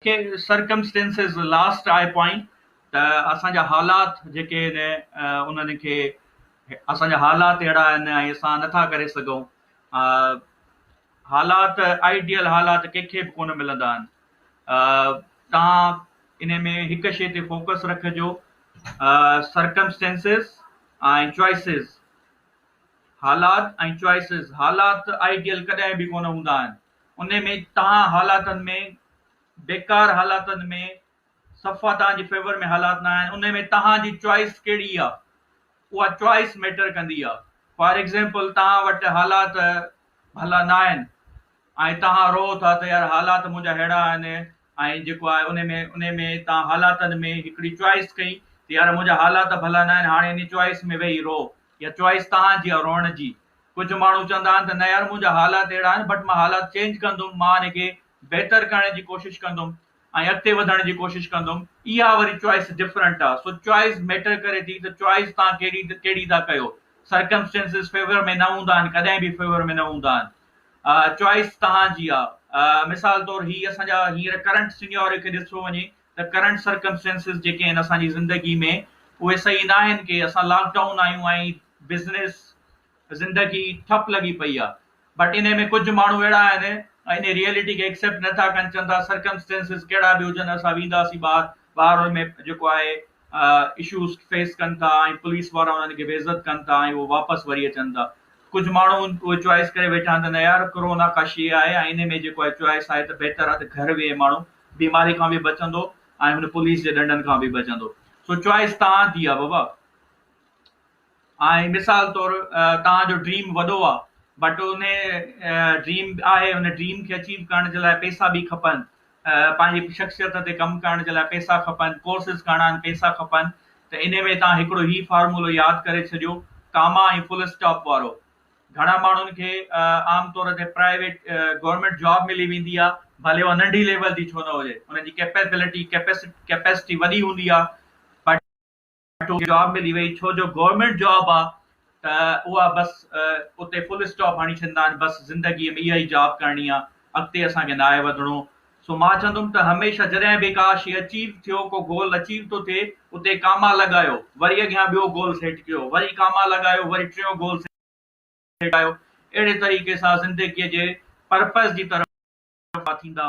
کي circumstances last آهي point ته اسان جا حالات جيڪي آهن انهن کي اسان جا حالات اهڙا آهن ۽ اسان نٿا ڪري سگهون حالات آئيڊيل حالات ڪنهن کي به ڪونه ملندا آهن توهان ان ۾ هڪ شيء تي فوڪس رکجو سرڪمسٽينسز ۽ چوائسز حالات ۽ چوائسز حالات آئيڊيل ڪڏهن به ڪونه هوندا آهن ان ۾ توهان حالاتن ۾ بيڪار حالاتن ۾ صفا توهان جي فيور ۾ حالات نه آهن ان ۾ توهان جي چوائس ڪهڙي آ اها چوائس ميٽر ڪندي آ فار ايگزامپل توهان وٽ حالات ڀلا نه آهن ۽ توهان روئو ٿا ته يار حالات منهنجا ههڙا آهن ۽ جيڪو آهي ان ۾ ان ۾ توهان حالاتن ۾ هڪڙي چوائس ڪئي ته يار منهنجا حالات ڀلا نه آهن هاڻي ان چوائس ۾ ويهي روئو يا چوائس توهان جي آ روئڻ جي ڪجهه ماڻهو چوندا آهن ته نه يار منهنجا حالات اهڙا آهن بٽ مان حالات چينج ڪندم مان ان کي بهتر ڪرڻ جي ڪوشش ڪندم ۽ اڳتي وڌڻ جي ڪوشش ڪندم اها وري چوائس ڊفرنٽ آهي سو چوائس ميٽر ڪري ٿي ته چوائس توهان ڪهڙي ڪهڙي ٿا ڪيو سرڪمسٽينسز فيور ۾ نه هوندا آهن ڪڏهن به فيور ۾ نه هوندا آهن چوائس توهان جي آهي مثال طور هي اسان جا هينئر ڪرنٽ سينيوريو کي ڏسو وڃي ته ڪرنٽ سرڪمسٽينسز جيڪي آهن اسان جي زندگي ۾ اهي صحيح نه آهن ڪي اسان لاڪ ڊائون آهيون ۽ بزنس زندگي ٺپ لڳي پئي آ بٽ انهي ۾ ڪجهه ماڻهو اهڙا آهن انهي ريئلٽي کي ايڪسيپٽ نه ٿا ڪن چون ٿا سرڪمسٽينسز ڪهڙا به هجن اسان وينداسين ٻاهر ٻاهر ان ۾ جيڪو آهي اشوز فيس ڪن ٿا ۽ پوليس وارا انهن کي بي عزت ڪن ٿا ۽ اهو واپس وري اچن ٿا ڪجهه ماڻهو اهو چوائس ڪري ويٺا آهن ته نه يار ڪورونا ڪا شي آهي ۽ انهي ۾ جيڪو آهي چوائس آهي ته بهتر آهي ته گهر ويهي ماڻهو بيماري کان به بچندو ۽ هن پوليس جي ڏنڊن کان به بچندو سو چوائس توهان جي آهي بابا. ۽ مثال طور توهان جو ڊريم وڏو آ بٽ ان ڊريم آهي ان ڊريم کي اچيو ڪرڻ جي لاء پيسا به کپن پنهنجي شخصيت تي ڪم ڪرڻ جي لاء پيسا کپن ڪورسز ڪرڻا آهن پيسا کپن ته انهي ۾ توهان هڪڙو هي فارمولو ياد ڪري ڇڏيو ڪاما ۽ فل اسٽاپ وارو گهڻا ماڻهن کي عام طور تي پرائيويٽ گورنمينٽ جاب ملي ويندي آ ڀلي اها ننڍي ليول جي ڇو نه هجي انهن جي ڪيپيبلٽي ڪيپيسٽي وڏي هوندي آ بٽ جاب ملي وئي ڇو جو گورنمينٽ جاب آ ته اها بس اتي فل اسٽاپ هڻي ڇڏيندا آهن بس زندگي ۾ اها ئي جاب ڪرڻي آ اڳتي اسان کي ناهي وڌڻو سو مان چوندم ته هميشه جڏهن به ڪا شي اچيو ٿيو ڪو گول اچيو ٿو ٿئي اتي ڪاما لڳايو وري اڳيان ٻيو گول سيٽ ڪيو وري ڪاما لڳايو وري ٽيون گول سيٽ ڪيو اهڙي طريقي سان زندگي جي پرپز جي طرف ٿيندا.